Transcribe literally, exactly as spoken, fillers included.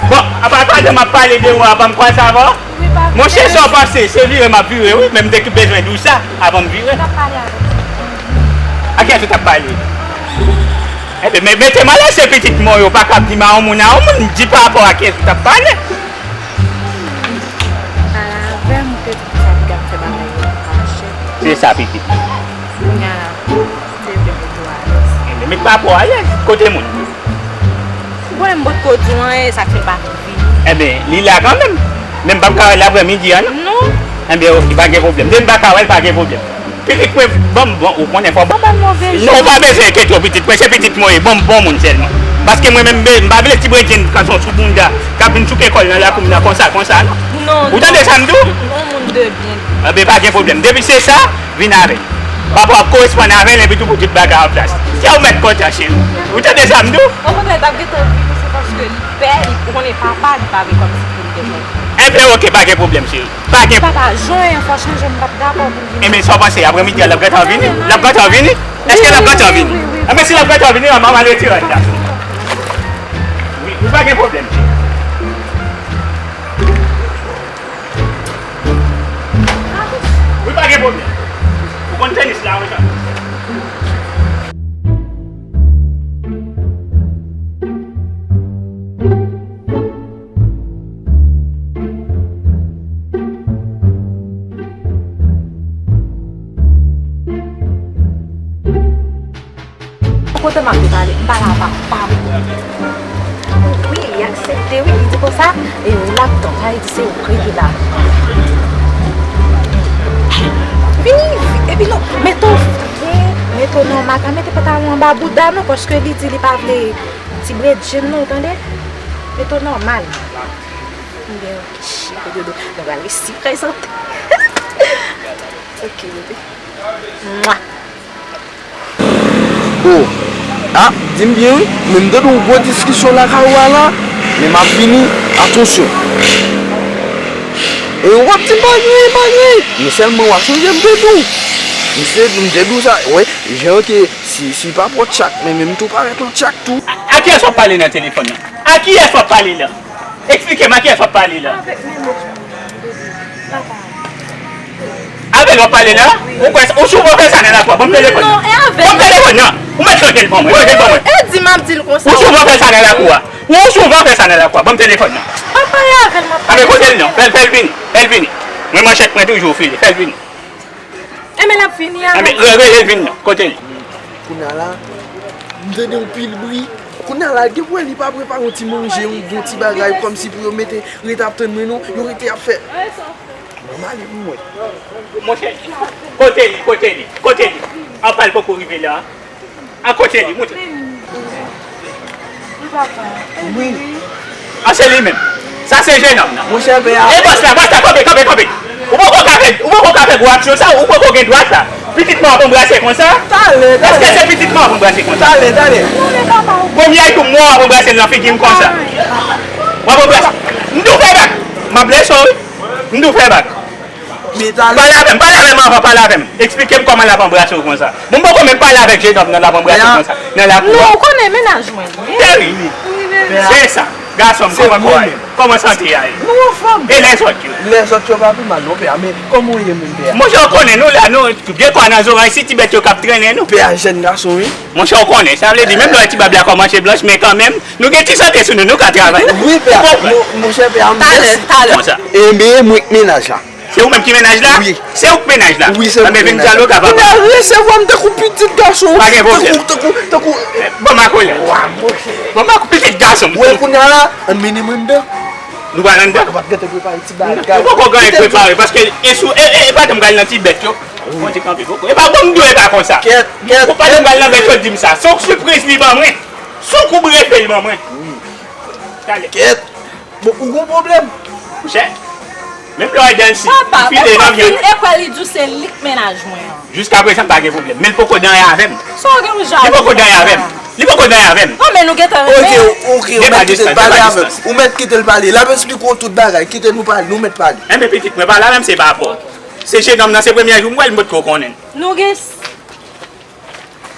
Bon, apa pandan m ap pale de ou, apa m kwaze avè w? Monchè, sa w panse, se vire m ap vire, wi, men m te bezwen di w sa avan m vire. A kiyès ou t ap pale? Enben, men, mete m alèz, se pitit mwen yo, pa kab di m a yon moun, a yon moun, di pa rapò a kiyès ou t ap pale. Pale avè m, ou te di sa ki ap fè bagay yo pa mache. Se sa, pitit. Kounye a la, se vle mete w alèz. Enben, met pa rapò alèz. Kote moun? Bon, m potko di w anyen, sa k fè l pa vini. Enben, li la kanmenm. Men m p ap ka wè l aprè midi a, non? Non. Enben, oke, pa gen pwoblèm. Depi m pa ka wè l, pa gen pwoblèm. Pitit mwen, ban m bon, ou konnen fò ban m. Ban m move jan. Non, ou pa bezwen enkyete w, pitit mwen, se pitit mwen ye, ban m bon moun sèlman. Paske mwen menm, m pa vle ti bredjenn kanson sou bounda, k ap vin souke kò l nan lakou m nan konsa, konsa, non. Non, non. Ou tande sa m di w? Yon moun de byen. Enben, pa gen pwoblèm. Depi se sa, vin avè l. Papa w ap koresponn avè l, epi tou pou tout bagay an plas. Se ou mèt kontan, cheri. Ou tande sa m di w? Okontrè, l t ap gentan vini, se paske li pè, li konnen papa, li pa vle kòmsi pou l gentan. Enben, oke, pa gen pwoblèm, cheri. Pa gen. Papa, jan fò chanje, m p ap dakò pou l vini. Enben, sa w panse, aprèmidi a, l ap gentan vini? L ap gentan vini? Èske l ap gentan vini? Wi, wi, wi, wi. Enben, si l ap gentan vini, manman retire l la. Wi, wi, pa gen pwoblèm, cheri. Wi, pa gen pwoblèm. Ou konn tenis la, wi, sa. Kote m ap te pale? M pale a papa m. Wi, li aksepte, wi. Li di konsa, e, l ap tann. Sa vle di se ou k rete la. Vini, epi non, mete w byen, mete w nòmal, pa mete pantalon anba bouda non, paske li di li pa vle ti bredjenn non, ou tande? Mete w nòmal. Ebyen, ok, cheri dodo, nou pral resi prezante. Ok, bebe. Mwa. Oh, ah, di m byen wi, men m tande yon gwo diskisyon lakay ou a la, men m ap vini, atansyon. E w ap di m pa gen, pa gen, men sèlman w ap sonje m te di w. M te, m te di w sa, wi, jan ke si, si pa pran tchak, men, men m tou parèt an tchak tou. A, a kiyès w ap pale nan telefòn nan? A kiyès w ap pale la? Eksplike m, a kiyès w ap pale la? Avèk mennaj mwen, bebe. Papa. Avè l w ap pale la? Wi. Ou kwè, ou souvan fè sa nan lakou a? Ban m telefòn nan. Non, e avè l. Ban m telefòn nan. Ou mèt chanje l ban mwen, chanje l ban mwen. E di m ap di l konsa. Ou souvan fè sa nan lakou a? Ou souvan fè sa nan lakou a? Ban m telefòn nan. Papa, e avè l m ap pale. Anben, kote l non? Fè l, fè l vini. Fè l vini. Mwen manchèt mwen toujou file. Fè l vini. Enben, l ap vini a. Enben, re-, rele l vin non. Kote l? Kounye a la, m tande yon pil bri. Kounye a la, gen pou wè li pa prepare yon ti manje, yon bon ti bagay, kòmsi pou yo mete, rete ap tann mwen non. Yo rete ap fè. Mwen m ale pou mwen. Monchè, kote li, kote li, kote li? Apa l poko rive la? A kote li, montre. Wi, papa. Wi. A, se li menm. Sa se jenòm nan. Monchè, pè a. E bòs la, bòs la, kanpe, kanpe, kanpe. Ou poko ka fè, ou poko ka fè gwo aksyon sa, ou poko gen dwa sa. Pitit mwen ap anbrase konsa? Talè, talè. Èske se pitit mwen ap anbrase konsa? Talè, talè. Premye kou mwen w ap anbrase l nan figi m konsa. W ap anbrase. M di w fè bak. M ap blese w, wi. M di w fè bak. Pale avè m, pale avè m avan, pale avè m. Eksplike m kòman l ap anbrase w konsa. Bon, m poko menm pale avèk jenòm nan, l ap anbrase w konsa. Nan lakou a. Non, ou konnen mennaj mwen. Cheri, se sa. Gason m, kòman kò a ye? Kòman sante a ye? Nou anfòm. E lèzòt yo? Lèzòt yo pa pi mal non, pè a, men kòman w ye menm, pè a? Monchè, ou konnen nou la, nou gen kò nan zoray, se ti bèt yo k ap trennen nou. Pè a jèn gason, wi. Monchè, ou konnen, sa vle di, menm lè ti bab la kòmanse blanch, men kanmenm, nou gen ti sante sou nou, nou ka travay. Wi, pè a. Monchè, pè a, m... Talè, talè. Kòman sa? E, men mwen k mennaj la. Se ou menm ki mennaj la? Wi. Se ou k mennaj la? Wi, se mwen k mennaj la. Kounye a, resevwa m tankou pitit gason. Pa gen pwoblèm. Tankou, tankou, tankou... Bon, m a kolè. Bon, m a pitit gason. Wè, kounye a la, ann mennen m anndan. Nou pral anndan? Ou pa t gentan prepare ti bagay. Nou poko gen anyen prepare, paske e sou, e, e, e pa janm pral nan ti bèt yo. Wi. Fon ti kanpe, poko. E pa bon m di w, e pa konsa. Kèt, kèt, kèt. Ou pa janm pral nan bèt yo di m sa. Se yon sipriz li ban mwen. Se yon kou brefe l ban mwen. Wi. Talè. Kèt. Bon, ou gon pwoblèm? Monchè, menm lè w al danse, papa, ou file nan vyann. Ekwè li di w se li k mennaj mwen an. Jiska prezan, m pa gen pwoblèm. Men l poko gen anyen avè m. Sa w gen pou jalou konsa? Li poko gen anyen avè m. Li poko gen anyen avè m. Non, men nou gentan renmen. Ok, ok, ou mèt kite l pale avè m. Ou mèt kite l pale. L ap esplike w tout bagay. Kite nou pale, nou mèt pale. Enben, pitit mwen, pale avè m, se pa rapò. Se jenòm nan, se premye jou m wè l, m potko konnen l. Nou gen...